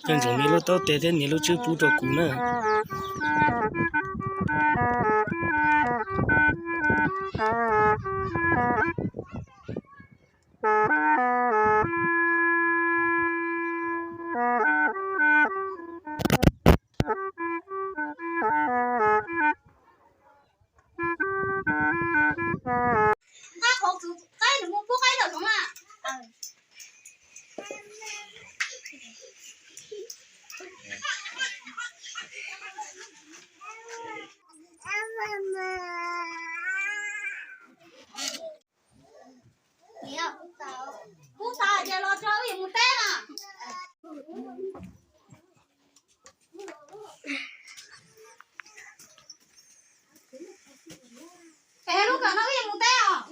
Qee ntsoov niam lub taub tes thiab niam lub tswb pub rau kuv na. Kub tas ces los tso wb yuav mus teb na. Pem lub kawm no wb yuav mus teb os.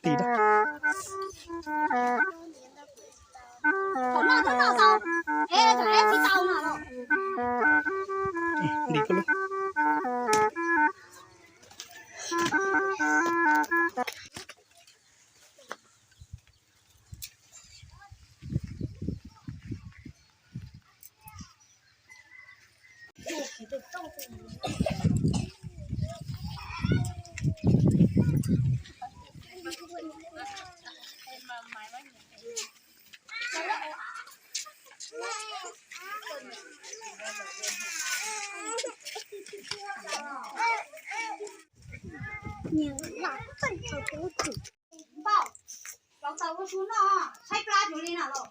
Tim da. Thaum no twb noj tau, es thaum eb tsis tau no los. Ntim koj lub. Npauj, los tau ua su noj, tshaib plab cuag li na los.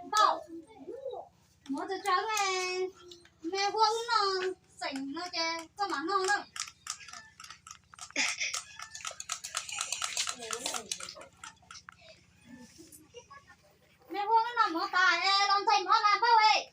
Npauj, muab tso tso, me huab wb noj xeem no ces koj mam noj na. Me huab wb noj mov tas es los ntxhais mov na Npauj es.